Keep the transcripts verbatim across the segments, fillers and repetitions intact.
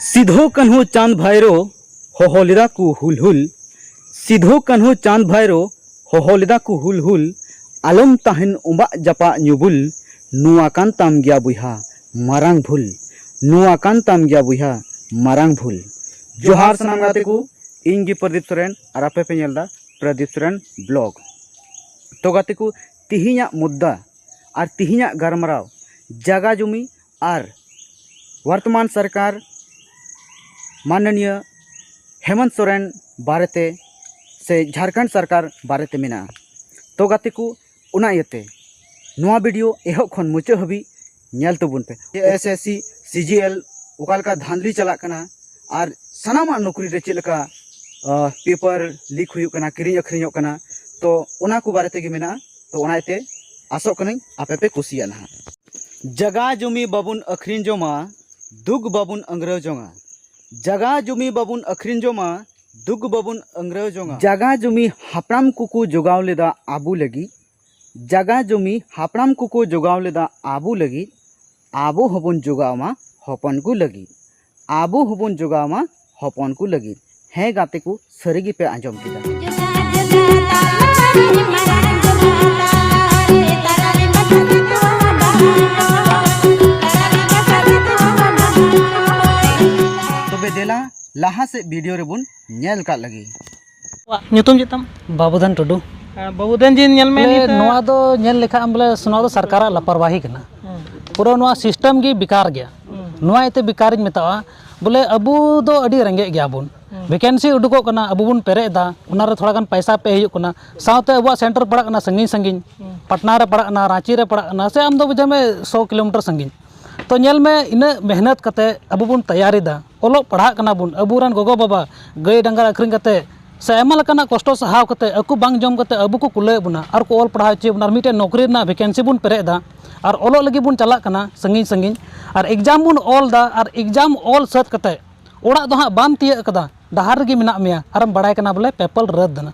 ᱥᱤᱫᱷᱳ ᱠᱟᱹᱱᱦᱩ ᱪᱟᱸᱫᱽ ᱵᱷᱟᱭᱨᱳ ᱦᱚᱦᱚ ᱞᱮᱫᱟ ᱠᱚ ᱦᱩᱞ ᱦᱩᱞ᱾ ᱥᱤᱫᱷᱳ ᱠᱟᱹᱱᱦᱩ ᱪᱟᱸᱫᱽ ᱵᱷᱟᱭᱨᱳ ᱦᱚᱦᱚ ᱞᱮᱫᱟ ᱠᱚ ᱦᱩᱞ ᱦᱩᱞ᱾ ᱟᱞᱚᱢ ᱛᱟᱦᱮᱱ ᱚᱵᱟᱜ ᱡᱟᱯᱟᱜ ᱧᱩᱵᱩᱞ᱾ ᱱᱚᱣᱟ ᱠᱟᱱ ᱛᱟᱢ ᱜᱮᱭᱟ ᱵᱚᱭᱦᱟ ᱢᱟᱨᱟᱝ ᱵᱷᱩᱞ᱾ ᱱᱚᱣᱟ ᱠᱟᱱ ᱛᱟᱢ ᱜᱮᱭᱟ ᱵᱚᱭᱦᱟ ᱢᱟᱨᱟᱝ ᱵᱷᱩᱞ᱾ ᱡᱚᱦᱟᱨ ᱥᱟᱱᱟᱢ ᱜᱟᱛᱮ ᱠᱚ, ᱤᱧ ᱜᱮ ᱯᱨᱚᱫᱤᱯ ᱥᱚᱨᱮᱱ ᱟᱨ ᱟᱯᱮ ᱯᱮ ᱧᱮᱞ ᱮᱫᱟ ᱯᱨᱚᱫᱤᱯ ᱥᱚᱨᱮᱱ ᱵᱞᱚᱜ᱾ ᱛᱚ ᱜᱟᱛᱮ ᱠᱚ, ᱛᱤᱦᱤᱧᱟᱜ ᱢᱩᱫᱽᱫᱟ ᱟᱨ ᱛᱤᱦᱤᱧᱟᱜ ᱜᱟᱞᱢᱟᱨᱟᱣ ᱡᱟᱜᱟ ᱡᱩᱢᱤ ᱟᱨ ᱵᱚᱨᱛᱚᱢᱟᱱ ᱥᱚᱨᱠᱟᱨ ᱢᱟᱱᱱᱤᱭᱚ ᱦᱮᱢᱚᱱᱛ ᱥᱚᱨᱮᱱ ᱵᱟᱨᱮᱛᱮ ᱥᱮ ᱡᱷᱟᱲᱠᱷᱚᱸᱰ ᱥᱚᱨᱠᱟᱨ ᱵᱟᱨᱮᱛᱮ ᱢᱮᱱᱟᱜᱼᱟ᱾ ᱛᱚ ᱜᱟᱛᱮ ᱠᱚ, ᱚᱱᱟ ᱤᱭᱟᱹᱛᱮ ᱱᱚᱣᱟ ᱵᱷᱤᱰᱤᱭᱳ ᱮᱦᱚᱵ ᱠᱷᱚᱱ ᱢᱩᱪᱟᱹᱫ ᱦᱟᱹᱵᱤᱡ ᱧᱮᱞ ᱛᱟᱵᱚᱱ ᱯᱮ᱾ ᱮᱥ ᱮᱥ ᱥᱤ, ᱥᱤ ᱡᱤ ᱮᱞ ᱚᱠᱟ ᱞᱮᱠᱟ ᱫᱷᱟᱸᱫᱽᱞᱤ ᱪᱟᱞᱟᱜ ᱠᱟᱱᱟ ᱟᱨ ᱥᱟᱱᱟᱢᱟᱜ ᱱᱚᱠᱨᱤ ᱨᱮ ᱪᱮᱫ ᱞᱮᱠᱟ, ᱟ, ᱯᱮᱯᱟᱨ ᱞᱤᱠ ᱦᱩᱭᱩᱜ ᱠᱟᱱᱟ, ᱠᱤᱨᱤᱧ ᱟᱹᱠᱷᱨᱤᱧᱚᱜ ᱠᱟᱱᱟ, ᱛᱚ ᱚᱱᱟ ᱠᱚ ᱵᱟᱨᱮ ᱛᱮᱜᱮ ᱢᱮᱱᱟᱜᱼᱟ᱾ ᱛᱚ ᱚᱱᱟ ᱤᱭᱟᱹᱛᱮ ᱟᱥᱚᱜ ᱠᱟᱹᱱᱟᱹᱧ ᱟᱯᱮ ᱯᱮ ᱠᱩᱥᱤᱭᱟᱜᱼᱟ ᱱᱟᱦᱟᱜ᱾ ᱡᱟᱜᱟ ᱡᱩᱢᱤ ᱵᱟᱵᱚᱱ ᱟᱹᱠᱷᱨᱤᱧ ᱡᱚᱝᱟ, ᱫᱩᱠ ᱵᱟᱵᱚᱱ ᱟᱹᱝᱨᱟᱹᱣ ᱡᱚᱝᱟ᱾ ᱡᱟᱜᱟ ᱡᱩᱢᱤ ᱵᱟᱵᱚᱱ ᱟᱹᱠᱷᱨᱤᱧ ᱡᱚᱝᱟ, ᱫᱩᱠ ᱵᱟᱵᱚᱱ ᱟᱹᱝᱨᱟᱹᱣ ᱡᱚᱝᱟ᱾ ᱡᱟᱜᱟ ᱡᱩᱢᱤ ᱦᱟᱯᱲᱟᱢ ᱠᱚᱠᱚ ᱡᱚᱜᱟᱣ ᱞᱮᱫᱟ ᱟᱵᱚ ᱞᱟᱹᱜᱤᱫ᱾ ᱡᱟᱜᱟ ᱡᱩᱢᱤ ᱦᱟᱯᱲᱟᱢ ᱠᱚᱠᱚ ᱡᱚᱜᱟᱣ ᱞᱮᱫᱟ ᱟᱵᱚ ᱞᱟᱹᱜᱤᱫ᱾ ᱟᱵᱚ ᱦᱚᱸᱵᱚᱱ ᱡᱚᱜᱟᱣ ᱢᱟ ᱦᱚᱯᱚᱱ ᱠᱚ ᱞᱟᱹᱜᱤᱫ᱾ ᱟᱵᱚ ᱦᱚᱸᱵᱚᱱ ᱡᱚᱜᱟᱣ ᱢᱟ ᱦᱚᱯᱚᱱ ᱠᱚ ᱞᱟᱹᱜᱤᱫ᱾ ᱦᱮᱸ ᱜᱟᱛᱮ ᱠᱚ, ᱥᱟᱹᱨᱤ ᱜᱮᱯᱮ ᱟᱸᱡᱚᱢ ᱠᱮᱫᱟ᱾ ᱛᱚᱵᱮ ᱫᱮᱞᱟ, ᱞᱟᱦᱟ ᱥᱮᱫ ᱵᱷᱤᱰᱤᱭᱳ ᱨᱮᱵᱚᱱ ᱧᱮᱞ ᱠᱟᱜ ᱞᱟᱹᱜᱤᱫ᱾ ᱧᱩᱛᱩᱢ ᱪᱮᱫ ᱛᱟᱢ? ᱵᱟᱹᱵᱩᱫᱷᱚᱱ ᱴᱩᱰᱩ᱾ ᱦᱮᱸ, ᱵᱟᱹᱵᱩᱫᱷᱚᱱ ᱡᱤ, ᱧᱮᱞ ᱢᱮ, ᱵᱚᱞᱮ, ᱱᱤᱛᱚᱜ ᱱᱚᱣᱟ ᱫᱚ ᱧᱮᱞ ᱞᱮᱠᱷᱟᱱ ᱵᱚᱞᱮ ᱱᱚᱣᱟ ᱫᱚ ᱥᱚᱨᱠᱟᱨᱟᱜ ᱞᱟᱯᱚᱨᱣᱟᱦᱤ ᱠᱟᱱᱟ᱾ ᱦᱩᱸ᱾ ᱯᱩᱨᱟᱹ ᱱᱚᱣᱟ ᱥᱤᱥᱴᱮᱢ ᱜᱮ ᱵᱮᱠᱟᱨ ᱜᱮᱭᱟ᱾ ᱦᱩᱸ᱾ ᱱᱚᱣᱟ ᱤᱭᱟᱹᱛᱮ ᱵᱮᱠᱟᱨᱤᱧ ᱢᱮᱛᱟᱜᱼᱟ, ᱵᱚᱞᱮ, ᱟᱵᱚ ᱫᱚ ᱟᱹᱰᱤ ᱨᱮᱸᱜᱮᱡ ᱜᱮᱭᱟ ᱵᱚᱱ᱾ ᱦᱩᱸ᱾ ᱵᱷᱮᱠᱮᱱᱥᱤ ᱩᱰᱩᱠᱚᱜ ᱠᱟᱱᱟ, ᱟᱵᱚ ᱵᱚᱱ ᱯᱮᱨᱮᱡ ᱮᱫᱟ, ᱚᱱᱟ ᱨᱮ ᱛᱷᱚᱲᱟ ᱜᱟᱱ ᱯᱚᱭᱥᱟ ᱯᱮ ᱦᱩᱭᱩᱜ ᱠᱟᱱᱟ, ᱥᱟᱶᱛᱮ ᱟᱵᱚᱣᱟᱜ ᱥᱮᱱᱴᱟᱨ ᱯᱟᱲᱟᱜ ᱠᱟᱱᱟ ᱥᱟᱺᱜᱤᱧ ᱥᱟᱺᱜᱤᱧ, ᱦᱩᱸ᱾ ᱯᱟᱴᱱᱟ ᱨᱮ ᱯᱟᱲᱟᱜ ᱠᱟᱱᱟ, ᱨᱟᱸᱪᱤ ᱨᱮ ᱯᱟᱲᱟᱜ ᱠᱟᱱᱟ, ᱥᱮ ᱟᱢ ᱫᱚ ᱵᱩᱡᱷᱟᱹᱣ ᱢᱮ ᱥᱚ ᱠᱤᱞᱳᱢᱤᱴᱟᱨ ᱥᱟᱺᱜᱤᱧ᱾ ᱛᱚ ᱧᱮᱞ ᱢᱮ, ᱤᱱᱟᱹᱜ ᱢᱮᱦᱱᱚᱛ ᱠᱟᱛᱮ ᱟᱵᱚ ᱵᱚᱱ ᱛᱮᱭᱟᱨᱤ ᱮᱫᱟ, ᱚᱞᱚᱜ ᱯᱟᱲᱦᱟᱜ ᱠᱟᱱᱟ ᱵᱚᱱ, ᱟᱵᱚᱨᱮᱱ ᱜᱚᱜᱚ ᱵᱟᱵᱟ ᱜᱟᱹᱭ ᱰᱟᱝᱨᱟ ᱟᱹᱠᱷᱨᱤᱧ ᱠᱟᱛᱮ ᱥᱮ ᱟᱭᱢᱟ ᱞᱮᱠᱟᱱᱟᱜ ᱠᱚᱥᱴᱚ ᱥᱟᱦᱟᱣ ᱠᱟᱛᱮ ᱟᱠᱚ ᱵᱟᱝ ᱡᱚᱢ ᱠᱟᱛᱮ ᱟᱵᱚ ᱠᱚ ᱠᱩᱞᱟᱹᱣᱮᱫ ᱵᱚᱱᱟ ᱟᱨ ᱠᱚ ᱚᱞ ᱯᱟᱲᱦᱟᱣ ᱦᱚᱪᱚᱭᱮᱫ ᱵᱚᱱᱟ, ᱟᱨ ᱢᱤᱫᱴᱮᱱ ᱱᱚᱠᱨᱤ ᱨᱮᱱᱟᱜ ᱵᱷᱮᱠᱮᱱᱥᱤ ᱵᱚᱱ ᱯᱮᱨᱮᱡ ᱮᱫᱟ ᱟᱨ ᱚᱞᱚᱜ ᱞᱟᱹᱜᱤᱫ ᱵᱚᱱ ᱪᱟᱞᱟᱜ ᱠᱟᱱᱟ ᱥᱟᱺᱜᱤᱧ ᱥᱟᱺᱜᱤᱧ, ᱟᱨ ᱮᱠᱡᱟᱢ ᱵᱚᱱ ᱚᱞ ᱮᱫᱟ ᱟᱨ ᱮᱠᱡᱟᱢ ᱚᱞ ᱥᱟᱹᱛ ᱠᱟᱛᱮ ᱚᱲᱟᱜ ᱫᱚ ᱦᱟᱸᱜ ᱵᱟᱢ ᱛᱤᱭᱟᱹᱜ ᱠᱟᱫᱟ, ᱰᱟᱦᱟᱨ ᱨᱮᱜᱮ ᱢᱮᱱᱟᱜ ᱢᱮᱭᱟ ᱟᱨᱮᱢ ᱵᱟᱲᱟᱭ ᱠᱟᱱᱟ ᱵᱚᱞᱮ ᱯᱮᱯᱟᱨ ᱨᱟᱹᱫ ᱮᱱᱟ᱾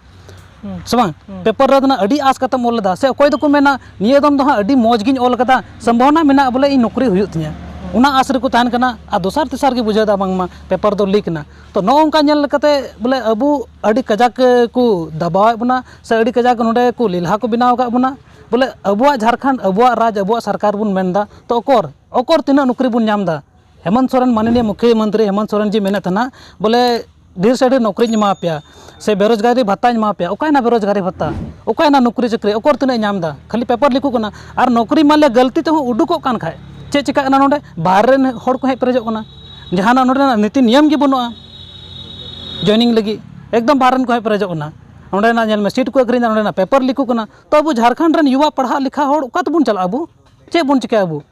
ᱦᱩᱸ᱾ ᱥᱮ ᱵᱟᱝ? ᱦᱩᱸ᱾ ᱯᱮᱯᱟᱨ ᱨᱟᱹᱫ ᱮᱱᱟ, ᱟᱹᱰᱤ ᱟᱸᱥ ᱠᱟᱛᱮᱢ ᱚᱞ ᱞᱮᱫᱟ, ᱥᱮ ᱚᱠᱚᱭ ᱫᱚᱠᱚ ᱢᱮᱱᱟ, "ᱱᱤᱭᱟᱹ ᱫᱚᱢ ᱫᱚ ᱦᱟᱸᱜ ᱟᱹᱰᱤ ᱢᱚᱡᱽ ᱜᱤᱧ ᱚᱞ ᱠᱟᱫᱟ, ᱥᱚᱢᱵᱷᱚᱵᱚᱱᱟ ᱢᱮᱱᱟᱜᱼᱟ ᱵᱚᱞᱮ ᱤᱧ ᱱᱚᱠᱨᱤ ᱦᱩᱭᱩᱜ ᱛᱤᱧᱟᱹ᱾" ᱦᱩᱸ᱾ ᱚᱱᱟ ᱟᱥ ᱨᱮᱠᱚ ᱛᱟᱦᱮᱱ ᱠᱟᱱᱟ᱾ ᱟᱨ ᱫᱚᱥᱟᱨ ᱛᱮᱥᱟᱨ ᱜᱮ ᱵᱩᱡᱷᱟᱹᱣ ᱮᱫᱟ ᱵᱟᱝᱢᱟ ᱯᱮᱯᱟᱨ ᱫᱚ ᱞᱤᱠ ᱮᱱᱟ᱾ ᱛᱚ ᱱᱚᱜᱼᱚ ᱱᱚᱝᱠᱟ ᱧᱮᱞ ᱞᱮᱠᱟᱛᱮ ᱵᱚᱞᱮ ᱟᱵᱚ ᱟᱹᱰᱤ ᱠᱟᱡᱟᱠ ᱠᱚ ᱫᱟᱵᱟᱣᱮᱫ ᱵᱚᱱᱟ, ᱥᱮ ᱟᱹᱰᱤ ᱠᱟᱡᱟᱠ ᱱᱚᱰᱮ ᱠᱚ ᱞᱮᱞᱦᱟ ᱠᱚ ᱵᱮᱱᱟᱣ ᱟᱠᱟᱫ ᱵᱚᱱᱟ᱾ ᱵᱚᱞᱮ ᱟᱵᱚᱣᱟᱜ ᱡᱷᱟᱲᱠᱷᱚᱸᱰ, ᱟᱵᱚᱣᱟᱜ ᱨᱟᱡᱽ, ᱟᱵᱚᱣᱟᱜ ᱥᱚᱨᱠᱟᱨ ᱵᱚᱱ ᱢᱮᱱᱫᱟ, ᱛᱚ ᱚᱠᱚᱨ ᱚᱠᱚᱨ ᱛᱤᱱᱟᱹᱜ ᱱᱚᱠᱨᱤ ᱵᱚᱱ ᱧᱟᱢ ᱮᱫᱟ? ᱦᱮᱢᱚᱱᱛ ᱥᱚᱨᱮᱱ, ᱢᱟᱱᱚᱱᱤᱭᱚ ᱢᱩᱠᱷᱭᱚᱢᱚᱱᱛᱨᱤ ᱦᱮᱢᱚᱱᱛ ᱥᱚᱨᱮᱱ ᱡᱤ ᱢᱮᱱᱮᱫ ᱛᱟᱦᱮᱱᱟ ᱵᱚᱞᱮ ᱰᱷᱮᱨ ᱥᱮ ᱰᱷᱮᱨ ᱱᱚᱠᱨᱤᱧ ᱮᱢᱟ ᱯᱮᱭᱟ ᱥᱮ ᱵᱮᱨᱳᱡᱽᱜᱟᱨᱤ ᱵᱷᱟᱛᱟᱧ ᱮᱢᱟ ᱯᱮᱭᱟ᱾ ᱚᱠᱟᱭᱮᱱᱟ ᱵᱮᱨᱳᱡᱽᱜᱟᱨᱤ ᱵᱷᱟᱛᱟ? ᱚᱠᱟᱭᱮᱱᱟ ᱱᱚᱠᱨᱤ ᱪᱟᱹᱠᱨᱤ? ᱚᱠᱚᱨ ᱛᱤᱱᱟᱹᱜ ᱮ ᱧᱟᱢ ᱮᱫᱟ? ᱠᱷᱟᱹᱞᱤ ᱯᱮᱯᱟᱨ ᱞᱤᱠᱚᱜ ᱠᱟᱱᱟ᱾ ᱟᱨ ᱱᱚᱠᱨᱤ ᱢᱟᱱᱞᱤᱭᱟ ᱜᱟᱹᱞᱛᱤ ᱛᱮᱦᱚᱸ ᱩᱰᱩᱠᱚᱜ ᱠᱟᱱ ᱠᱷᱟᱡ ᱪᱮᱫ ᱪᱤᱠᱟᱹᱜ ᱠᱟᱱᱟ ᱱᱚᱰᱮ? ᱵᱟᱦᱨᱮ ᱨᱮᱱ ᱦᱚᱲ ᱠᱚ ᱦᱮᱡ ᱯᱮᱨᱮᱡᱚᱜ ᱠᱟᱱᱟ᱾ ᱡᱟᱦᱟᱱᱟᱜ ᱱᱚᱰᱮᱱᱟᱜ ᱱᱤᱛᱤ ᱱᱤᱭᱚᱢ ᱜᱮ ᱵᱟᱹᱱᱩᱜᱼᱟ ᱡᱚᱭᱱᱤᱝ ᱞᱟᱹᱜᱤᱫ᱾ ᱮᱠᱫᱚᱢ ᱵᱟᱦᱨᱮ ᱨᱮᱱ ᱠᱚ ᱦᱮᱡ ᱯᱮᱨᱮᱡᱚᱜ ᱠᱟᱱᱟ᱾ ᱱᱚᱰᱮᱱᱟᱜ ᱧᱮᱞ ᱢᱮ, ᱥᱤᱴ ᱠᱚ ᱟᱹᱠᱷᱨᱤᱧ ᱮᱫᱟ, ᱱᱚᱰᱮᱱᱟᱜ ᱯᱮᱯᱟᱨ ᱞᱤᱠᱚᱜ ᱠᱟᱱᱟ᱾ ᱛᱚ ᱟᱵᱚ ᱡᱷᱟᱲᱠᱷᱚᱸᱰ ᱨᱮᱱ ᱭᱩᱵᱟ ᱯᱟᱲᱦᱟᱜ ᱞᱮᱠᱷᱟ ᱦᱚᱲ ᱚᱠᱟ ᱛᱮᱵᱚᱱ ᱪᱟᱞᱟᱜᱼᱟ? ᱟᱵᱚ ᱪᱮᱫ ᱵᱚᱱ ᱪᱤᱠᱟᱹᱭᱟ? ᱟᱵᱚ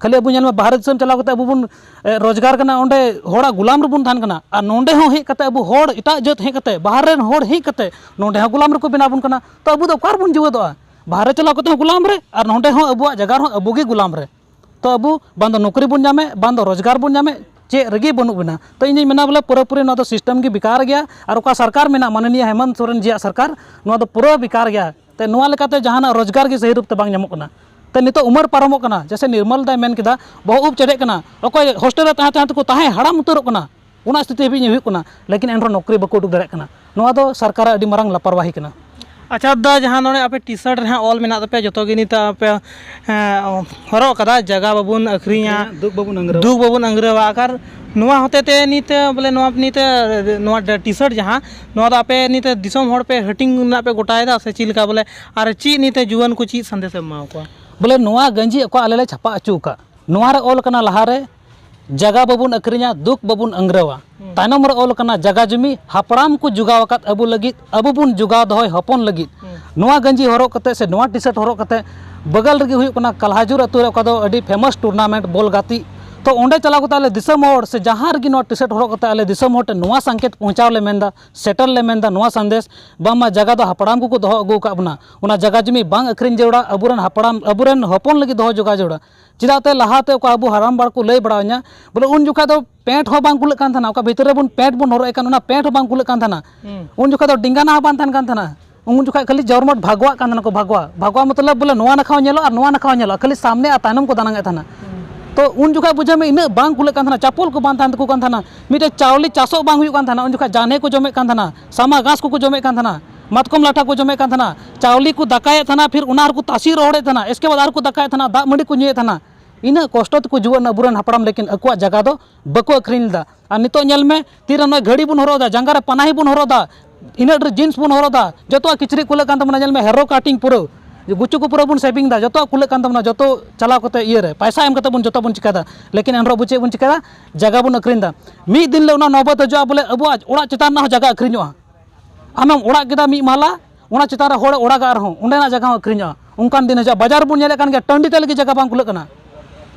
ᱠᱷᱟᱹᱞᱤ ᱟᱵᱚ ᱧᱮᱞ ᱢᱮ, ᱵᱟᱦᱨᱮ ᱫᱤᱥᱚᱢ ᱪᱟᱞᱟᱣ ᱠᱟᱛᱮ ᱟᱵᱚ ᱵᱚᱱ, ᱮ, ᱨᱳᱡᱽᱜᱟᱨ ᱠᱟᱱᱟ, ᱚᱸᱰᱮ ᱦᱚᱲᱟᱜ ᱜᱩᱞᱟᱢ ᱨᱮᱵᱚᱱ ᱛᱟᱦᱮᱱ ᱠᱟᱱᱟ᱾ ᱟᱨ ᱱᱚᱸᱰᱮ ᱦᱚᱸ ᱦᱮᱡ ᱠᱟᱛᱮ ᱟᱵᱚ ᱦᱚᱲ, ᱮᱴᱟᱜ ᱡᱟᱹᱛ ᱦᱮᱡ ᱠᱟᱛᱮ, ᱵᱟᱦᱨᱮ ᱨᱮᱱ ᱦᱚᱲ ᱦᱮᱡ ᱠᱟᱛᱮ ᱱᱚᱸᱰᱮ ᱦᱚᱸ ᱜᱩᱞᱟᱢ ᱨᱮᱠᱚ ᱵᱮᱱᱟᱣ ᱵᱚᱱ ᱠᱟᱱᱟ᱾ ᱛᱚ ᱟᱵᱚ ᱫᱚ ᱚᱠᱟ ᱨᱮᱵᱚᱱ ᱡᱤᱣᱮᱫᱚᱜᱼᱟ? ᱵᱟᱦᱨᱮ ᱪᱟᱞᱟᱣ ᱠᱟᱛᱮ ᱦᱚᱸ ᱜᱩᱞᱟᱢ ᱨᱮ, ᱟᱨ ᱱᱚᱸᱰᱮ ᱦᱚᱸ ᱟᱵᱚᱣᱟᱜ ᱡᱟᱭᱜᱟ ᱨᱮᱦᱚᱸ ᱟᱵᱚ ᱜᱮ ᱜᱩᱞᱟᱢ ᱨᱮ᱾ ᱛᱚ ᱟᱵᱚ ᱵᱟᱝ ᱫᱚ ᱱᱚᱠᱨᱤ ᱵᱚᱱ ᱧᱟᱢᱮᱫ, ᱵᱟᱝ ᱫᱚ ᱨᱳᱡᱽᱜᱟᱨ ᱵᱚᱱ ᱧᱟᱢᱮᱫ, ᱪᱮᱫ ᱨᱮᱜᱮ ᱵᱟᱹᱱᱩᱜ ᱵᱚᱱᱟ᱾ ᱛᱚ ᱤᱧ ᱫᱩᱧ ᱢᱮᱱᱟ ᱵᱚᱞᱮ ᱯᱩᱨᱟᱹᱯᱩᱨᱤ ᱱᱚᱣᱟ ᱫᱚ ᱥᱤᱥᱴᱮᱢ ᱜᱮ ᱵᱮᱠᱟᱨ ᱜᱮᱭᱟ᱾ ᱟᱨ ᱚᱠᱟ ᱥᱚᱨᱠᱟᱨ ᱢᱮᱱᱟᱜ ᱢᱟᱱᱚᱱᱤᱭᱟ ᱦᱮᱢᱚᱱᱛ ᱥᱚᱨᱮᱱ ᱡᱤᱭᱟᱜ ᱥᱚᱨᱠᱟᱨ, ᱱᱚᱣᱟ ᱫᱚ ᱯᱩᱨᱟᱹ ᱵᱮᱠᱟᱨ ᱜᱮᱭᱟ᱾ ᱛᱮ ᱱᱚᱣᱟ ᱞᱮᱠᱟᱛᱮ ᱡᱟᱦᱟᱱᱟᱜ ᱨᱳᱡᱽᱜᱟᱨ ᱜᱮ ᱥᱟᱹᱦᱤ ᱨᱩᱯ ᱛᱮ ᱵᱟᱝ ᱧᱟᱢᱚᱜ ᱠᱟᱱᱟ᱾ ᱛᱮ ᱱᱤᱛᱚᱜ ᱩᱢᱮᱨ ᱯᱟᱨᱚᱢᱚᱜ ᱠᱟᱱᱟ, ᱡᱮᱭᱥᱮ ᱱᱤᱨᱢᱚᱞ ᱫᱟᱭ ᱢᱮᱱ ᱠᱮᱫᱟ, ᱵᱚᱦᱚᱜ ᱩᱵ ᱪᱮᱰᱮᱜ ᱠᱟᱱᱟ, ᱚᱠᱚᱭ ᱦᱳᱥᱴᱮᱞ ᱨᱮ ᱛᱟᱦᱮᱸ ᱛᱟᱦᱮᱸ ᱛᱮᱠᱚ ᱛᱟᱦᱮᱸ ᱦᱟᱲᱟᱢ ᱩᱛᱟᱹᱨᱚᱜ ᱠᱟᱱᱟ, ᱚᱱᱟ ᱥᱛᱷᱤᱛᱤ ᱦᱟᱹᱵᱤᱡ ᱦᱩᱭᱩᱜ ᱠᱟᱱᱟ, ᱞᱮᱠᱤᱱ ᱮᱱᱨᱮᱦᱚᱸ ᱱᱚᱠᱨᱤ ᱵᱟᱠᱚ ᱩᱰᱩᱠ ᱫᱟᱲᱮᱭᱟᱜ ᱠᱟᱱᱟ᱾ ᱱᱚᱣᱟ ᱫᱚ ᱥᱚᱨᱠᱟᱨᱟᱜ ᱟᱹᱰᱤ ᱢᱟᱨᱟᱝ ᱞᱟᱯᱚᱨᱣᱟᱦᱤ ᱠᱟᱱᱟ᱾ ᱟᱪᱪᱷᱟ ᱫᱟ, ᱡᱟᱦᱟᱸ ᱱᱚᱰᱮ ᱟᱯᱮ ᱴᱤ ᱥᱟᱨᱴ ᱨᱮ ᱦᱟᱸᱜ ᱚᱞ ᱢᱮᱱᱟᱜ ᱛᱟᱯᱮᱭᱟ, ᱡᱚᱛᱚ ᱜᱮ ᱱᱤᱛ ᱟᱯᱮ, ᱦᱮᱸ, ᱦᱚᱨᱚᱜ ᱠᱟᱫᱟ, ᱡᱟᱭᱜᱟ ᱵᱟᱵᱚᱱ ᱟᱹᱠᱷᱨᱤᱧᱟ, ᱦᱮᱸ, ᱫᱩᱠ ᱵᱟᱵᱚᱱ ᱟᱹᱝᱨᱟᱹᱣᱟ᱾ ᱫᱩᱠ ᱵᱟᱵᱚᱱ ᱟᱹᱝᱨᱟᱹᱣᱟ᱾ ᱟᱨ ᱱᱚᱣᱟ ᱦᱚᱛᱮ ᱛᱮ ᱱᱤᱛ ᱵᱚᱞᱮ ᱱᱚᱣᱟ ᱱᱤᱛ ᱱᱚᱣᱟ ᱴᱤ ᱥᱟᱨᱴ ᱡᱟᱦᱟᱸ, ᱱᱚᱣᱟ ᱫᱚ ᱟᱯᱮ ᱱᱤᱛ ᱫᱤᱥᱚᱢ ᱦᱚᱲ ᱯᱮ ᱦᱟᱹᱴᱤᱧ ᱨᱮᱱᱟᱜ ᱯᱮ ᱜᱚᱴᱟᱭᱮᱫᱟ ᱥᱮ ᱪᱮᱫ ᱞᱮᱠᱟ ᱵᱚᱞᱮ? ᱟᱨ ᱪᱮᱫ ᱱᱤᱛ ᱡᱩᱣᱟᱹᱱ ᱠᱚ ᱪᱮᱫ ᱥᱟᱸᱫᱮᱥ ᱮᱢ ᱮᱢᱟ ᱠᱚᱣᱟ? ᱵᱚᱞᱮ ᱱᱚᱣᱟ ᱜᱟᱸᱡᱤ ᱚᱠᱟ ᱟᱞᱮ ᱞᱮ ᱪᱷᱟᱯᱟ ᱦᱚᱪᱚ ᱟᱠᱟᱫ, ᱱᱚᱣᱟ ᱨᱮ ᱚᱞ ᱠᱟᱱᱟ ᱞᱟᱦᱟ ᱨᱮ, "ᱡᱟᱜᱟ ᱵᱟᱵᱚᱱ ᱟᱹᱠᱷᱨᱤᱧᱟ, ᱫᱩᱠ ᱵᱟᱵᱚᱱ ᱟᱹᱝᱨᱟᱹᱣᱟ᱾" ᱦᱩᱸ᱾ ᱛᱟᱭᱱᱚᱢ ᱨᱮ ᱚᱞ ᱠᱟᱱᱟ, "ᱡᱟᱜᱟ ᱡᱩᱢᱤ ᱦᱟᱯᱲᱟᱢ ᱠᱚ ᱡᱚᱜᱟᱣ ᱟᱠᱟᱫ, ᱟᱵᱚ ᱞᱟᱹᱜᱤᱫ, ᱟᱵᱚ ᱵᱚᱱ ᱡᱚᱜᱟᱣ ᱫᱚᱦᱚᱭ ᱦᱚᱯᱚᱱ ᱞᱟᱹᱜᱤᱫ᱾" ᱦᱩᱸ᱾ ᱱᱚᱣᱟ ᱜᱟᱸᱡᱤ ᱦᱚᱨᱚᱜ ᱠᱟᱛᱮ ᱥᱮ ᱱᱚᱣᱟ ᱴᱤ ᱥᱟᱨᱴ ᱦᱚᱨᱚᱜ ᱠᱟᱛᱮ ᱵᱟᱜᱟᱞ ᱨᱮᱜᱮ ᱦᱩᱭᱩᱜ ᱠᱟᱱᱟ ᱠᱟᱞᱦᱟᱡᱩᱨ ᱟᱹᱛᱩ ᱨᱮ, ᱚᱠᱟ ᱫᱚ ᱟᱹᱰᱤ ᱯᱷᱮᱢᱟᱥ ᱴᱩᱨᱱᱟᱢᱮᱱᱴ ᱵᱚᱞ ᱜᱟᱛᱮᱜ᱾ ᱛᱚ ᱚᱸᱰᱮ ᱪᱟᱞᱟᱣ ᱠᱟᱛᱮ ᱟᱞᱮ ᱫᱤᱥᱚᱢ ᱦᱚᱲ ᱥᱮ ᱡᱟᱦᱟᱸ ᱨᱮᱜᱮ ᱱᱚᱣᱟ ᱴᱤ ᱥᱟᱨᱴ ᱦᱚᱨᱚᱜ ᱠᱟᱛᱮ ᱟᱞᱮ ᱫᱤᱥᱚᱢ ᱦᱚᱲ ᱴᱷᱮᱱ ᱱᱚᱣᱟ ᱥᱟᱝᱠᱮᱛ ᱯᱳᱸᱪᱷᱟᱣ ᱞᱮ ᱢᱮᱱᱫᱟ, ᱥᱮᱴᱮᱨ ᱞᱮ ᱢᱮᱱᱫᱟ, ᱱᱚᱣᱟ ᱥᱟᱸᱫᱮᱥ, ᱵᱟᱝᱢᱟ ᱡᱟᱜᱟ ᱫᱚ ᱦᱟᱯᱲᱟᱢ ᱠᱚᱠᱚ ᱫᱚᱦᱚ ᱟᱹᱜᱩ ᱟᱠᱟᱫ ᱵᱚᱱᱟ, ᱚᱱᱟ ᱡᱟᱜᱟ ᱡᱩᱢᱤ ᱵᱟᱝ ᱟᱹᱠᱷᱨᱤᱧ ᱡᱟᱹᱨᱩᱲᱟ, ᱟᱵᱚᱨᱮᱱ ᱦᱟᱯᱲᱟᱢ, ᱟᱵᱚᱨᱮᱱ ᱦᱚᱯᱚᱱ ᱞᱟᱹᱜᱤᱫ ᱫᱚᱦᱚ ᱡᱚᱜᱟᱣ ᱡᱟᱹᱨᱩᱲᱟ᱾ ᱪᱮᱫᱟᱜ ᱛᱮ ᱞᱟᱦᱟᱛᱮ ᱚᱠᱟ ᱟᱵᱚ ᱦᱟᱲᱟᱢ ᱵᱟᱲ ᱠᱚ ᱞᱟᱹᱭ ᱵᱟᱲᱟᱣᱟᱹᱧᱟ, ᱵᱚᱞᱮ ᱩᱱ ᱡᱚᱠᱷᱟᱡ ᱫᱚ ᱯᱮᱱᱴ ᱦᱚᱸ ᱵᱟᱝ ᱠᱩᱞᱟᱹᱜ ᱠᱟᱱ ᱛᱟᱦᱮᱱᱟ, ᱚᱠᱟ ᱵᱷᱤᱛᱨᱤ ᱨᱮᱵᱚᱱ ᱯᱮᱱᱴ ᱵᱚᱱ ᱦᱚᱨᱚᱜ ᱮᱫ ᱠᱟᱱ, ᱚᱱᱟ ᱯᱮᱱᱴ ᱦᱚᱸ ᱵᱟᱝ ᱠᱩᱞᱟᱹᱜ ᱠᱟᱱ ᱛᱟᱦᱮᱱᱟ᱾ ᱦᱩᱸ᱾ ᱩᱱ ᱡᱚᱠᱷᱟᱡ ᱫᱚ ᱰᱮᱸᱜᱟᱱᱟ ᱦᱚᱸ ᱵᱟᱝ ᱛᱟᱦᱮᱱ ᱠᱟᱱ ᱛᱟᱦᱮᱱᱟ᱾ ᱩᱱ ᱡᱚᱠᱷᱟᱡ ᱠᱷᱟᱹᱞᱤ ᱡᱚᱨᱢᱚᱴ ᱵᱷᱟᱜᱚᱣᱟᱜ ᱠᱟᱱ ᱛᱟᱦᱮᱱᱟ ᱠᱚ, ᱵᱷᱟᱜᱚᱣᱟ, ᱵᱷᱟᱜᱚᱣᱟ ᱢᱚᱛᱞᱚᱵ ᱵᱚᱞᱮ ᱱᱚᱣᱟ ᱱᱟᱠᱷᱟ ᱦᱚᱸ ᱧᱮᱞᱚᱜᱼᱟ ᱟᱨ ᱱᱚᱣᱟ ᱱᱟᱠᱷᱟ ᱦᱚᱸ ᱧᱮᱞᱚᱜᱼᱟ, ᱠᱷᱟᱹᱞᱤ ᱥᱟᱢᱱᱮ ᱟᱨ ᱛᱟᱭᱱᱚᱢ ᱠᱚ ᱫᱟᱱᱟᱝ ᱮᱫ ᱛᱟᱦᱮᱱᱟ᱾ ᱦᱩᱸ᱾ ᱛᱚ ᱩᱱ ᱡᱚᱠᱷᱟᱡ ᱵᱩᱡᱷᱟᱹᱣ ᱢᱮ, ᱤᱱᱟᱹᱜ ᱵᱟᱝ ᱠᱩᱞᱟᱹᱜ ᱠᱟᱱ ᱛᱟᱦᱮᱱᱟ, ᱪᱟᱯᱚᱞ ᱠᱚ ᱵᱟᱝ ᱛᱟᱦᱮᱱ ᱛᱟᱠᱚ ᱠᱟᱱ ᱛᱟᱦᱮᱱᱟ, ᱢᱤᱫᱴᱮᱡ ᱪᱟᱣᱞᱮ ᱪᱟᱥᱚᱜ ᱵᱟᱝ ᱦᱩᱭᱩᱜ ᱠᱟᱱ ᱛᱟᱦᱮᱱᱟ᱾ ᱩᱱ ᱡᱚᱠᱷᱟᱡ ᱡᱟᱱᱦᱮ ᱠᱚ ᱡᱚᱢᱮᱫ ᱠᱟᱱ ᱛᱟᱦᱮᱱᱟ, ᱥᱟᱢᱟ ᱜᱷᱟᱥ ᱠᱚᱠᱚ ᱡᱚᱢᱮᱫ ᱠᱟᱱ ᱛᱟᱦᱮᱱᱟ, ᱢᱟᱛᱠᱚᱢ ᱞᱟᱴᱷᱟ ᱠᱚ ᱡᱚᱢᱮᱫ ᱠᱟᱱ ᱛᱟᱦᱮᱱᱟ, ᱪᱟᱣᱞᱮ ᱠᱚ ᱫᱟᱠᱟᱭᱮᱫ ᱛᱟᱦᱮᱱᱟ, ᱯᱷᱤᱨ ᱚᱱᱟ ᱨᱮᱠᱚ ᱛᱟᱥᱮ ᱨᱚᱦᱚᱲᱮᱫ ᱛᱟᱦᱮᱱᱟ, ᱮᱥᱠᱮ ᱵᱟᱫ ᱟᱨᱠᱚ ᱫᱟᱠᱟᱭᱮᱫ ᱛᱟᱦᱮᱱᱟ, ᱫᱟᱜ ᱢᱟᱹᱰᱤ ᱠᱚ ᱧᱩᱭᱮᱫ ᱛᱟᱦᱮᱱᱟ᱾ ᱤᱱᱟᱹᱜ ᱠᱚᱥᱴᱚ ᱛᱮᱠᱚ ᱡᱩᱣᱟᱹᱫ ᱮᱱᱟ ᱟᱵᱚᱨᱮᱱ ᱦᱟᱯᱲᱟᱢ, ᱞᱮᱠᱤᱱ ᱟᱠᱚᱣᱟᱜ ᱡᱟᱭᱜᱟ ᱫᱚ ᱵᱟᱠᱚ ᱟᱹᱠᱷᱨᱤᱧ ᱞᱮᱫᱟ᱾ ᱟᱨ ᱱᱤᱛᱚᱜ ᱧᱮᱞ ᱢᱮ, ᱛᱤᱨᱮ ᱱᱚᱜᱼᱚᱭ ᱜᱷᱟᱹᱲᱤ ᱵᱚᱱ ᱦᱚᱨᱚᱜ ᱮᱫᱟ, ᱡᱟᱸᱜᱟ ᱨᱮ ᱯᱟᱱᱟᱦᱤ ᱵᱚᱱ ᱦᱚᱨᱚᱜ ᱮᱫᱟ, ᱤᱱᱟᱹᱜ ᱰᱷᱮᱨ ᱡᱤᱱᱥ ᱵᱚᱱ ᱦᱚᱨᱚᱜ ᱮᱫᱟ, ᱡᱚᱛᱚᱣᱟᱜ ᱠᱤᱪᱨᱤᱡ ᱠᱩᱞᱟᱹᱜ ᱠᱟᱱ ᱛᱟᱵᱚᱱᱟ᱾ ᱧᱮᱞ ᱢᱮ, ᱦᱮᱨᱳ ᱠᱟᱴᱤᱝ ᱯᱩᱨᱟᱹ, ᱜᱩᱪᱩ ᱠᱚ ᱯᱩᱨᱟᱹ ᱵᱚᱱ ᱥᱮᱵᱷᱤᱝ ᱮᱫᱟ, ᱡᱚᱛᱚᱣᱟᱜ ᱠᱩᱞᱟᱹᱜ ᱠᱟᱱ ᱛᱟᱵᱚᱱᱟ, ᱡᱚᱛᱚ ᱪᱟᱞᱟᱣ ᱠᱟᱛᱮ ᱤᱭᱟᱹ ᱨᱮ ᱯᱟᱭᱥᱟ ᱮᱢ ᱠᱟᱛᱮ ᱵᱚᱱ ᱡᱚᱛᱚ ᱵᱚᱱ ᱪᱤᱠᱟᱹᱭ ᱮᱫᱟ᱾ ᱞᱮᱠᱤᱱ ᱮᱱ ᱨᱮᱦᱚᱸ ᱟᱵᱚ ᱪᱮᱫ ᱵᱚᱱ ᱪᱤᱠᱟᱹᱭ ᱮᱫᱟ? ᱡᱟᱭᱜᱟ ᱵᱚᱱ ᱟᱹᱠᱷᱨᱤᱧ ᱮᱫᱟ᱾ ᱢᱤᱫ ᱫᱤᱱ ᱦᱤᱞᱳᱜ ᱚᱱᱟ ᱱᱚᱵᱚᱛ ᱦᱤᱡᱩᱜᱼᱟ, ᱵᱚᱞᱮ ᱟᱵᱚᱣᱟᱜ ᱚᱲᱟᱜ ᱪᱮᱛᱟᱱ ᱨᱮᱱᱟᱜ ᱦᱚᱸ ᱡᱟᱭᱜᱟ ᱟᱹᱠᱷᱨᱤᱧᱚᱜᱼᱟ᱾ ᱟᱢᱮᱢ ᱚᱲᱟᱜ ᱠᱮᱫᱟ ᱢᱤᱫ ᱢᱟᱦᱞᱟ, ᱚᱱᱟ ᱪᱮᱛᱟᱱ ᱨᱮ ᱦᱚᱲᱮ ᱚᱲᱟᱜᱟ ᱟᱨᱦᱚᱸ, ᱚᱸᱰᱮᱱᱟᱜ ᱡᱟᱭᱜᱟ ᱦᱚᱸ ᱟᱹᱠᱷᱨᱤᱧᱚᱜᱼᱟ᱾ ᱚᱱᱠᱟᱱ ᱫᱤᱱ ᱦᱤᱡᱩᱜᱼᱟ, ᱵᱟᱡᱟᱨ ᱵᱚᱱ ᱧᱮᱞᱮᱫ ᱠᱟᱱ ᱜᱮᱭᱟ, ᱴᱟᱺᱰᱤ ᱛᱮ ᱞᱟᱹᱜᱤᱫ ᱡᱟᱭᱜᱟ ᱵᱟᱝ ᱠᱩᱞᱟᱹᱜ ᱠᱟᱱᱟ᱾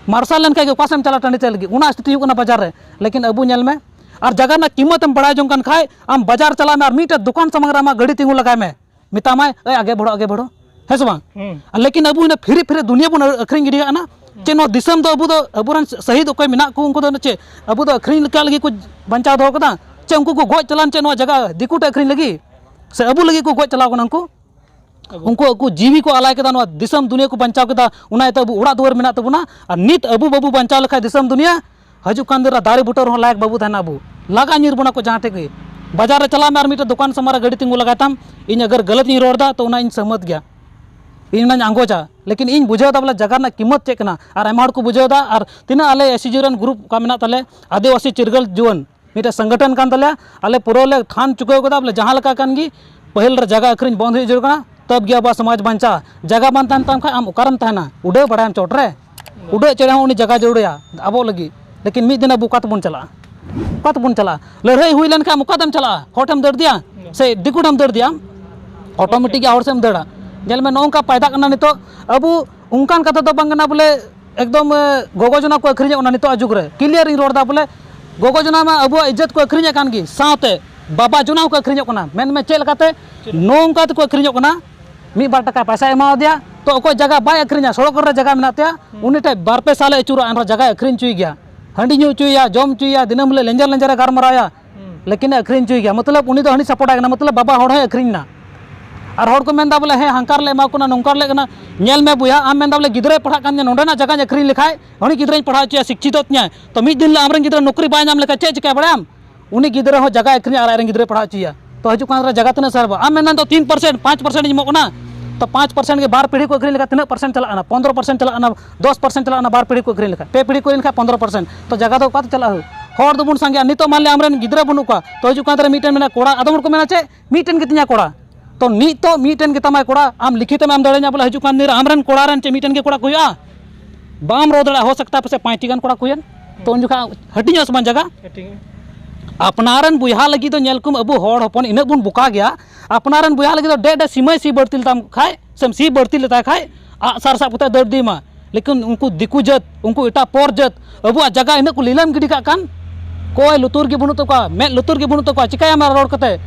ᱢᱟᱨᱥᱟᱞ ᱞᱮᱱᱠᱷᱟᱱ ᱜᱮ ᱚᱠᱟ ᱥᱮᱫ ᱮᱢ ᱪᱟᱞᱟᱜᱼᱟ, ᱴᱟᱺᱰᱤ ᱛᱮ ᱞᱟᱹᱜᱤᱫ, ᱚᱱᱟ ᱥᱛᱷᱤᱛᱤ ᱦᱩᱭᱩᱜ ᱠᱟᱱᱟ ᱵᱟᱡᱟᱨ ᱨᱮ᱾ ᱞᱮᱠᱤᱱ ᱟᱵᱚ ᱧᱮᱞ ᱢᱮ, ᱟᱨ ᱡᱟᱭᱜᱟ ᱨᱮᱱᱟᱜ ᱠᱤᱢᱚᱛ ᱮᱢ ᱵᱟᱲᱟᱭ ᱡᱚᱝ ᱠᱟᱱ ᱠᱷᱟᱡ, ᱟᱢ ᱵᱟᱡᱟᱨ ᱪᱟᱞᱟᱜ ᱢᱮ ᱟᱨ ᱢᱤᱫᱴᱮᱡ ᱫᱚᱠᱟᱱ ᱥᱟᱢᱟᱝ ᱨᱮ ᱟᱢᱟᱜ ᱜᱟᱹᱰᱤ ᱛᱤᱸᱜᱩ ᱞᱟᱜᱟᱭ ᱢᱮ, ᱢᱮᱛᱟᱢᱟᱭ, "ᱮᱭ, ᱟᱜᱮ ᱵᱟᱲᱷᱚ, ᱟᱜᱮ ᱵᱟᱲᱷᱚ", ᱦᱮᱸ ᱥᱮ ᱵᱟᱝ? ᱦᱩᱸ᱾ ᱟᱨ ᱞᱮᱠᱤᱱ ᱟᱵᱚ ᱦᱤᱱᱟᱹ ᱯᱷᱤᱨᱤ ᱯᱷᱤᱨᱤ ᱫᱩᱱᱤᱭᱟᱹ ᱵᱚᱱ ᱟᱹᱠᱷᱨᱤᱧ ᱜᱤᱰᱤ ᱠᱟᱜ ᱠᱟᱱᱟ᱾ ᱪᱮᱫ ᱱᱚᱣᱟ ᱫᱤᱥᱚᱢ ᱫᱚ ᱟᱵᱚ ᱫᱚ, ᱟᱵᱚᱨᱮᱱ ᱥᱟᱹᱦᱤᱫ ᱚᱠᱚᱭ ᱢᱮᱱᱟᱜ ᱠᱚ, ᱩᱱᱠᱩ ᱫᱚ ᱪᱮᱫ ᱟᱵᱚ ᱫᱚ ᱟᱹᱠᱷᱨᱤᱧ ᱞᱮᱠᱟ ᱞᱟᱹᱜᱤᱫ ᱠᱚ ᱵᱟᱧᱪᱟᱣ ᱫᱚᱦᱚ ᱠᱟᱫᱟ? ᱪᱮ ᱩᱱᱠᱩ ᱠᱚ ᱜᱚᱡ ᱪᱟᱞᱟᱣ ᱪᱮᱫ ᱱᱚᱣᱟ ᱡᱟᱭᱜᱟ ᱫᱤᱠᱩ ᱴᱷᱮᱱ ᱟᱹᱠᱷᱨᱤᱧ ᱞᱟᱹᱜᱤᱫ? ᱥᱮ ᱟᱵᱚ ᱞᱟᱹᱜᱤᱫ ᱠᱚ ᱜᱚᱡ ᱪᱟᱞᱟᱣ ᱠᱟᱱᱟ ᱩᱱᱠᱩ? ᱟᱵᱚ᱾ ᱩᱱᱠᱩ ᱟᱠᱚ ᱡᱤᱣᱤ ᱠᱚ ᱟᱞᱟᱭ ᱠᱮᱫᱟ, ᱱᱚᱣᱟ ᱫᱤᱥᱚᱢ ᱫᱩᱱᱤᱭᱟᱹ ᱠᱚ ᱵᱟᱧᱪᱟᱣ ᱠᱮᱫᱟ, ᱚᱱᱟ ᱤᱭᱟᱹᱛᱮ ᱟᱵᱚ ᱚᱲᱟᱜ ᱫᱩᱣᱟᱹᱨ ᱢᱮᱱᱟᱜ ᱛᱟᱵᱚᱱᱟ᱾ ᱟᱨ ᱱᱤᱛ ᱟᱵᱚ ᱵᱟᱵᱚ ᱵᱟᱧᱪᱟᱣ ᱞᱮᱠᱷᱟᱡ ᱫᱤᱥᱚᱢ ᱫᱩᱱᱤᱭᱟᱹ, ᱦᱤᱡᱩᱜ ᱠᱟᱱ ᱫᱤᱱ ᱨᱮ ᱫᱟᱨᱮ ᱵᱩᱴᱟᱹ ᱨᱮᱦᱚᱸ ᱞᱟᱭᱮᱠ ᱵᱟᱵᱚ ᱛᱟᱦᱮᱱᱟ ᱟᱵᱚ᱾ ᱞᱟᱜᱟ ᱧᱤᱨ ᱵᱚᱱᱟ ᱠᱚ ᱡᱟᱦᱟᱸ ᱴᱷᱮᱡ ᱜᱮ᱾ ᱵᱟᱡᱟᱨ ᱨᱮ ᱪᱟᱞᱟᱜ ᱢᱮ ᱟᱨ ᱢᱤᱫᱴᱮᱡ ᱫᱚᱠᱟᱱ ᱥᱟᱢᱟᱝ ᱨᱮ ᱜᱟᱹᱰᱤ ᱛᱤᱸᱜᱩ ᱞᱟᱜᱟᱭ ᱛᱟᱢ᱾ ᱤᱧ ᱟᱜᱟᱨ ᱜᱟᱞᱟᱛ ᱤᱧ ᱨᱚᱲ ᱮᱫᱟ ᱛᱚ ᱚᱱᱟ ᱤᱧ ᱥᱟᱹᱢᱟᱹᱛ ᱜᱮᱭᱟ, ᱤᱧ ᱚᱱᱟᱧ ᱟᱸᱜᱚᱪᱟ, ᱞᱮᱠᱤᱱ ᱤᱧ ᱵᱩᱡᱷᱟᱹᱣ ᱮᱫᱟ ᱵᱚᱞᱮ ᱡᱟᱭᱜᱟ ᱨᱮᱱᱟᱜ ᱠᱤᱢᱚᱛ ᱪᱮᱫ ᱠᱟᱱᱟ᱾ ᱟᱨ ᱟᱭᱢᱟ ᱦᱚᱲ ᱠᱚ ᱵᱩᱡᱷᱟᱹᱣ ᱮᱫᱟ᱾ ᱟᱨ ᱛᱤᱱᱟᱹᱜ ᱟᱞᱮ ᱮᱥ ᱥᱤ ᱡᱤ ᱨᱮᱱ ᱜᱨᱩᱯ ᱚᱠᱟ ᱢᱮᱱᱟᱜ ᱛᱟᱞᱮ, ᱟᱹᱫᱤᱵᱟᱹᱥᱤ ᱪᱤᱨᱜᱟᱹᱞ ᱡᱩᱣᱟᱹᱱ, ᱢᱤᱫᱴᱮᱱ ᱥᱚᱝᱜᱚᱴᱷᱚᱱ ᱠᱟᱱ ᱛᱟᱞᱮᱭᱟ᱾ ᱟᱞᱮ ᱯᱩᱨᱟᱹ ᱞᱮ ᱴᱷᱟᱱ ᱪᱩᱠᱟᱹᱣ ᱠᱟᱫᱟ ᱵᱚᱞᱮ ᱡᱟᱦᱟᱸ ᱞᱮᱠᱟ ᱠᱟᱱ ᱜᱮ ᱯᱟᱹᱦᱤᱞ ᱨᱮ ᱡᱟᱭᱜᱟ ᱟᱹᱠᱷᱨᱤᱧ ᱵᱚᱱᱫ ᱦᱩᱭᱩᱜ ᱡᱟᱹᱨᱩᱲ ᱠᱟᱱᱟ, ᱛᱚᱵ ᱜᱮ ᱟᱵᱚᱣᱟᱜ ᱥᱚᱢᱟᱡᱽ ᱵᱟᱧᱪᱟᱜᱼᱟ᱾ ᱡᱟᱭᱜᱟ ᱵᱟᱝ ᱛᱟᱦᱮᱱ ᱛᱟᱢ ᱠᱷᱟᱱ ᱟᱢ ᱚᱠᱟᱨᱮᱢ ᱛᱟᱦᱮᱱᱟ? ᱩᱰᱟᱹᱣ ᱵᱟᱲᱟᱭᱟᱢ ᱪᱚᱴ ᱨᱮ? ᱩᱰᱟᱹᱜ ᱪᱮᱬᱮ ᱦᱚᱸ ᱩᱱᱤ ᱡᱟᱭᱜᱟ ᱡᱟᱹᱨᱩᱲᱟᱭᱟ ᱟᱵᱚ ᱞᱟᱹᱜᱤᱫ᱾ ᱞᱮᱠᱤᱱ ᱢᱤᱫ ᱫᱤᱱ ᱟᱵᱚ ᱚᱠᱟ ᱛᱮᱵᱚᱱ ᱪᱟᱞᱟᱜᱼᱟ? ᱚᱠᱟ ᱛᱮᱵᱚᱱ ᱪᱟᱞᱟᱜᱼᱟ? ᱞᱟᱹᱲᱦᱟᱹᱭ ᱦᱩᱭ ᱞᱮᱱᱠᱷᱟᱱ ᱚᱠᱟ ᱛᱮᱢ ᱪᱟᱞᱟᱜᱼᱟ? ᱦᱚᱲ ᱴᱷᱮᱱ ᱫᱟᱹᱲ ᱤᱫᱤᱭᱟ ᱥᱮ ᱫᱤᱠᱩ ᱴᱷᱮᱱ ᱫᱟᱹᱲ ᱤᱫᱤᱭᱟ? ᱟᱢ ᱚᱴᱳᱢᱮᱴᱤᱠ ᱜᱮ ᱦᱚᱲ ᱥᱮᱫ ᱮᱢ ᱫᱟᱹᱲᱟ᱾ ᱧᱮᱞ ᱢᱮ, ᱱᱚᱜᱼᱚ ᱱᱚᱝᱠᱟ ᱯᱟᱭᱫᱟᱜ ᱠᱟᱱᱟ ᱱᱤᱛᱚᱜ᱾ ᱟᱵᱚ ᱚᱱᱠᱟᱱ ᱠᱟᱛᱷᱟ ᱫᱚ ᱵᱟᱝ ᱠᱟᱱᱟ ᱵᱚᱞᱮ ᱮᱠᱫᱚᱢ, ᱮ, ᱜᱚᱜᱚ ᱡᱚᱱᱟ ᱠᱚ ᱟᱹᱠᱷᱨᱤᱧᱚᱜ ᱠᱟᱱᱟ ᱱᱤᱛᱚᱜ ᱟᱜ ᱡᱩᱜᱽ ᱨᱮ᱾ ᱠᱞᱤᱭᱟᱨ ᱤᱧ ᱨᱚᱲ ᱮᱫᱟ ᱵᱚᱞᱮ, ᱜᱚᱜᱚ ᱡᱚᱱᱟ ᱢᱟ ᱟᱵᱚᱣᱟᱜ ᱤᱡᱽᱡᱚᱛ ᱠᱚ ᱟᱹᱠᱷᱨᱤᱧᱮᱫ ᱠᱟᱱ ᱜᱮ, ᱥᱟᱶᱛᱮ ᱵᱟᱵᱟ ᱡᱚᱱᱟ ᱦᱚᱸᱠᱚ ᱟᱹᱠᱷᱨᱤᱧᱚᱜ ᱠᱟᱱᱟ᱾ ᱢᱮᱱ ᱢᱮ ᱪᱮᱫ ᱞᱮᱠᱟᱛᱮ? ᱱᱚᱝᱠᱟ ᱛᱮᱠᱚ ᱟᱹᱠᱷᱨᱤᱧᱚᱜ ᱠᱟᱱᱟ᱾ ᱢᱤᱫ ᱵᱟᱨ ᱴᱟᱠᱟ ᱯᱚᱭᱥᱟᱭ ᱮᱢᱟ ᱫᱮᱭᱟ, ᱛᱚ ᱚᱠᱚᱭ ᱡᱟᱭᱜᱟ ᱵᱟᱭ ᱟᱹᱠᱷᱨᱤᱧᱟ, ᱥᱚᱲᱚᱠ ᱨᱮ ᱡᱟᱭᱜᱟ ᱢᱮᱱᱟᱜ ᱛᱟᱭᱟ, ᱩᱱᱤ ᱴᱷᱮᱱ ᱵᱟᱨ ᱯᱮ ᱥᱟᱞᱮ ᱟᱹᱪᱩᱨᱚᱜᱼᱟ, ᱮᱱᱨᱮᱦᱚᱸ ᱡᱟᱭᱜᱟᱭ ᱟᱹᱠᱷᱨᱤᱧ ᱦᱚᱪᱚᱭ ᱜᱮᱭᱟ᱾ ᱦᱟᱺᱰᱤ ᱧᱩ ᱦᱚᱪᱚᱭᱮᱭᱟ, ᱡᱚᱢ ᱦᱚᱪᱚᱭᱮᱭᱟ, ᱫᱤᱱᱟᱹᱢ ᱦᱤᱞᱳᱜ ᱞᱮᱸᱡᱮᱨ ᱞᱮᱸᱡᱮᱨᱮ ᱜᱟᱞᱢᱟᱨᱟᱣᱟ᱾ ᱞᱮᱠᱤᱱ ᱮ ᱟᱹᱠᱷᱨᱤᱧ ᱦᱚᱪᱚᱭ ᱜᱮᱭᱟ, ᱢᱚᱛᱞᱚᱵ ᱩᱱᱤ ᱫᱚ ᱦᱟᱺᱰᱤ ᱥᱟᱯᱚᱴᱟᱭ ᱠᱟᱱᱟ, ᱢᱚᱛᱞᱚᱵ ᱵᱟᱵᱟ ᱦᱚᱲ ᱦᱚᱸᱭ ᱟᱹᱠᱷᱨᱤᱧ ᱮᱱᱟ᱾ ᱟᱨ ᱦᱚᱲ ᱠᱚ ᱢᱮᱱᱫᱟ ᱵᱚᱞᱮ, "ᱦᱮᱸ, ᱦᱟᱱᱠᱟ ᱨᱮᱞᱮ ᱮᱢᱟ ᱠᱚ ᱠᱟᱱᱟ, ᱱᱚᱝᱠᱟ ᱨᱮᱞᱮ ᱠᱟᱱᱟ᱾" ᱧᱮᱞ ᱢᱮ ᱵᱚᱭᱦᱟ, ᱟᱢ ᱢᱮᱱᱫᱟ ᱵᱚᱞᱮ ᱜᱤᱫᱽᱨᱟᱹᱭ ᱯᱟᱲᱦᱟᱜ ᱠᱟᱱ ᱛᱤᱧᱟ, ᱱᱚᱸᱰᱮᱱᱟᱜ ᱡᱟᱭᱜᱟᱧ ᱟᱹᱠᱷᱨᱤᱧ ᱞᱮᱠᱷᱟᱡ, ᱩᱱᱤ ᱜᱤᱫᱽᱨᱟᱹᱧ ᱯᱟᱲᱦᱟᱣ ᱦᱚᱪᱚᱭᱟ, ᱥᱤᱠᱠᱷᱤᱛᱚ ᱛᱤᱧᱟᱭ, ᱛᱚ ᱢᱤᱫ ᱫᱤᱱ ᱦᱤᱞᱳᱜ ᱟᱢᱨᱮᱱ ᱜᱤᱫᱽᱨᱟᱹ ᱱᱚᱠᱨᱤ ᱵᱟᱭ ᱧᱟᱢ ᱞᱮᱠᱷᱟᱡ ᱪᱮᱫ ᱪᱤᱠᱟᱹᱭᱟ ᱵᱟᱲᱟᱭᱟᱢ? ᱩᱱᱤ ᱜᱤᱫᱽᱨᱟᱹ ᱦᱚᱸ ᱡᱟᱭᱜᱟ ᱟᱹᱠᱷᱨᱤᱧᱟ ᱟᱨ ᱟᱡᱨᱮᱱ ᱜᱤᱫᱽᱨᱟᱹᱭ ᱯᱟᱲᱦᱟᱣ ᱦᱚᱪᱚᱭᱟ᱾ ᱛᱚ ᱦᱤᱡᱩᱜ ᱠᱟᱱ ᱨᱮ ᱡᱟᱭᱜᱟ ᱛᱤᱱᱟᱹᱜ ᱥᱟᱨᱵᱟ? ᱟᱢ ᱢᱮᱱᱫᱟ ᱱᱤᱛᱚᱜ ᱛᱤᱱ ᱯᱟᱨᱥᱮᱱᱴ, ᱯᱟᱸᱪ ᱯᱟᱨᱥᱮᱱᱴ ᱤᱧ ᱮᱢᱚᱜ ᱠᱟᱱᱟ, ᱛᱚ ᱯᱟᱸᱪ ᱯᱟᱨᱥᱮᱱᱴ ᱜᱮ ᱵᱟᱨ ᱯᱤᱲᱦᱤ ᱠᱚ ᱟᱹᱠᱷᱨᱤᱧ ᱞᱮᱠᱷᱟᱡ ᱛᱤᱱᱟᱹᱜ ᱯᱟᱨᱥᱮᱱᱴ ᱪᱟᱞᱟᱜ ᱠᱟᱱᱟ? ᱯᱚᱱᱫᱽᱨᱚ ᱯᱟᱨᱥᱮᱱᱴ ᱪᱟᱞᱟᱜ ᱠᱟᱱᱟ, ᱫᱚᱥ ᱯᱟᱨᱥᱮᱱᱴ ᱪᱟᱞᱟᱜ ᱠᱟᱱᱟ ᱵᱟᱨ ᱯᱤᱲᱦᱤ ᱠᱚ ᱟᱹᱠᱷᱨᱤᱧ ᱞᱮᱠᱷᱟᱡ, ᱯᱮ ᱯᱤᱲᱦᱤ ᱠᱚ ᱟᱹᱠᱷᱨᱤᱧ ᱞᱮᱠᱷᱟᱡ ᱯᱚᱱᱫᱽᱨᱚ ᱯᱟᱨᱥᱮᱱᱴ᱾ ᱛᱚ ᱡᱟᱭᱜᱟ ᱫᱚ ᱚᱠᱟᱛᱮ ᱪᱟᱞᱟᱜᱼᱟ? ᱦᱚᱲ ᱫᱚᱵᱚᱱ ᱥᱟᱸᱜᱮᱭᱟ᱾ ᱱᱤᱛᱚᱜ ᱢᱟᱱ ᱞᱮ ᱟᱢᱨᱮᱱ ᱜᱤᱫᱽᱨᱟᱹ ᱵᱟᱹᱱᱩᱜ ᱠᱚᱣᱟ, ᱛᱚ ᱦᱤᱡᱩᱜ ᱠᱟᱱ ᱛᱟᱦᱮᱸ ᱢᱤᱫᱴᱮᱱ ᱢᱮᱱᱟ ᱠᱚᱲᱟ, ᱟᱫᱚᱢ ᱦᱚᱲ ᱠᱚ ᱢᱮᱱᱟ ᱪᱮᱫ, ᱢᱤᱫᱴᱮᱱ ᱜᱮ ᱛᱤᱧᱟ ᱠᱚᱲᱟ᱾ ᱛᱚ ᱱᱤᱛᱚᱜ ᱢᱤᱫᱴᱮᱱ ᱜᱮ ᱛᱟᱢᱟᱭ ᱠᱚᱲᱟ, ᱟᱢ ᱞᱤᱠᱷᱤᱛ ᱮᱢ ᱮᱢ ᱫᱟᱲᱮᱭᱟᱹᱧᱟ ᱵᱚᱞᱮ ᱦᱤᱡᱩᱜ ᱠᱟᱱ ᱫᱤᱱ ᱨᱮ ᱟᱢᱨᱮᱱ ᱠᱚᱲᱟ ᱨᱮᱱ ᱪᱮᱫ ᱢᱤᱫᱴᱮᱱ ᱜᱮ ᱠᱚᱲᱟ ᱠᱚ ᱦᱩᱭᱩᱜᱼᱟ? ᱵᱟᱢ ᱨᱚᱲ ᱫᱟᱲᱮᱭᱟᱜᱼᱟ, ᱦᱳ ᱥᱟᱠᱛᱟ ᱯᱟᱥᱮᱡ ᱯᱟᱸᱪᱴᱤ ᱜᱟᱱ ᱠᱚᱲᱟ ᱠᱚ ᱦᱩᱭᱮᱱ᱾ ᱛᱚ ᱩᱱ ᱡᱚᱠᱷᱟᱡ ᱦᱟᱹᱴᱤᱧᱚᱜᱼᱟ ᱥᱮ ᱵᱟᱝ ᱡᱟᱭᱜᱟ? ᱦᱟᱹᱴᱤᱧᱚᱜᱼᱟ᱾ ᱟᱯᱱᱟᱨ ᱨᱮᱱ ᱵᱚᱭᱦᱟ ᱞᱟᱹᱜᱤᱫ ᱫᱚ ᱧᱮᱞ ᱠᱚᱢ, ᱟᱵᱚ ᱦᱚᱲ ᱦᱚᱯᱚᱱ ᱤᱱᱟᱹᱜ ᱵᱚᱱ ᱵᱚᱠᱟ ᱜᱮᱭᱟ, ᱟᱯᱱᱟᱨ ᱨᱮᱱ ᱵᱚᱭᱦᱟ ᱞᱟᱹᱜᱤᱫ ᱫᱚ ᱰᱮ ᱰᱮ ᱥᱤᱢᱟᱹᱭ ᱥᱤ ᱵᱟᱹᱲᱛᱤ ᱞᱮᱛᱟᱢ ᱠᱷᱟᱡ, ᱥᱮᱢ ᱥᱤ ᱵᱟᱹᱲᱛᱤ ᱞᱮᱛᱟᱭ ᱠᱷᱟᱡ, ᱟᱜᱼᱥᱟᱨ ᱥᱟᱵ ᱠᱟᱛᱮ ᱫᱟᱹᱲ ᱤᱫᱤ ᱢᱟ᱾ ᱞᱮᱠᱤᱱ ᱩᱱᱠᱩ ᱫᱤᱠᱩ ᱡᱟᱹᱛ, ᱩᱱᱠᱩ ᱮᱴᱟᱜ ᱯᱚᱨ ᱡᱟᱹᱛ, ᱟᱵᱚᱣᱟᱜ ᱡᱟᱭᱜᱟ ᱤᱱᱟᱹᱜ ᱠᱚ ᱞᱤᱞᱟᱹᱢ ᱜᱤᱰᱤ ᱠᱟᱜ ᱠᱟᱱ, ᱠᱚᱭ ᱞᱩᱛᱩᱨ ᱜᱮ ᱵᱟᱹᱱᱩᱜ ᱛᱟᱠᱚᱣᱟ, ᱢᱮᱫ ᱞᱩᱛᱩᱨ ᱜᱮ ᱵᱟᱹᱱᱩᱜ ᱛᱟᱠᱚᱣᱟ, ᱪᱤᱠᱟᱹᱭᱟᱢ ᱟᱨ ᱨᱚᱲ ᱠᱟᱛᱮ?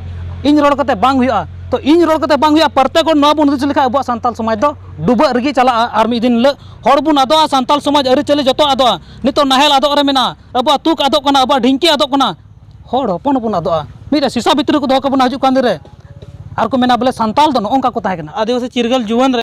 ᱤᱧ ᱨᱚᱲ ᱠᱟᱛᱮ ᱵᱟᱝ ᱦᱩᱭᱩᱜᱼᱟ᱾ ᱛᱚ ᱤᱧ ᱨᱚᱲ ᱠᱟᱛᱮ ᱵᱟᱝ ᱦᱩᱭᱩᱜᱼᱟ, ᱯᱨᱚᱛᱮᱠ ᱦᱚᱲ ᱱᱚᱣᱟ ᱵᱚᱱ ᱦᱩᱫᱤᱥ ᱞᱮᱠᱷᱟᱱ ᱟᱵᱚᱣᱟᱜ ᱥᱟᱱᱛᱟᱞ ᱥᱚᱢᱟᱡᱽ ᱫᱚ ᱰᱩᱵᱟᱹᱜ ᱨᱮᱜᱮ ᱪᱟᱞᱟᱜᱼᱟ᱾ ᱟᱨ ᱢᱤᱫ ᱫᱤᱱ ᱦᱤᱞᱳᱜ ᱦᱚᱲ ᱵᱚᱱ ᱟᱫᱚᱜᱼᱟ, ᱥᱟᱱᱛᱟᱞ ᱥᱚᱢᱟᱡᱽ ᱟᱹᱨᱤᱪᱟᱹᱞᱤ ᱡᱚᱛᱚ ᱟᱫᱚᱜᱼᱟ᱾ ᱱᱤᱛᱚᱜ ᱱᱟᱦᱮᱞ ᱟᱫᱚᱜ ᱨᱮ ᱢᱮᱱᱟᱜᱼᱟ, ᱟᱵᱚᱣᱟᱜ ᱛᱩᱠ ᱟᱫᱚᱜ ᱠᱟᱱᱟ, ᱟᱵᱚᱣᱟᱜ ᱰᱷᱤᱝᱠᱤ ᱟᱫᱚᱜ ᱠᱟᱱᱟ, ᱦᱚᱲ ᱦᱚᱯᱚᱱ ᱦᱚᱸᱵᱚᱱ ᱟᱫᱚᱜᱼᱟ᱾ ᱢᱤᱫᱴᱮᱱ ᱥᱤᱥᱟ ᱵᱷᱤᱛᱨᱤ ᱨᱮᱠᱚ ᱫᱚᱦᱚ ᱠᱟᱵᱚᱱᱟ ᱦᱤᱡᱩᱜ ᱠᱟᱱ ᱫᱤᱱ ᱨᱮ, ᱟᱨ ᱠᱚ ᱢᱮᱱᱟ ᱵᱚᱞᱮ ᱥᱟᱱᱛᱟᱞ ᱫᱚ ᱱᱚᱜᱼᱚ ᱱᱚᱝᱠᱟ ᱠᱚ ᱛᱟᱦᱮᱸ ᱠᱟᱱᱟ᱾ ᱟᱹᱫᱤᱵᱟᱹᱥᱤ ᱪᱤᱨᱜᱟᱹᱞ ᱡᱩᱣᱟᱹᱱ ᱨᱮ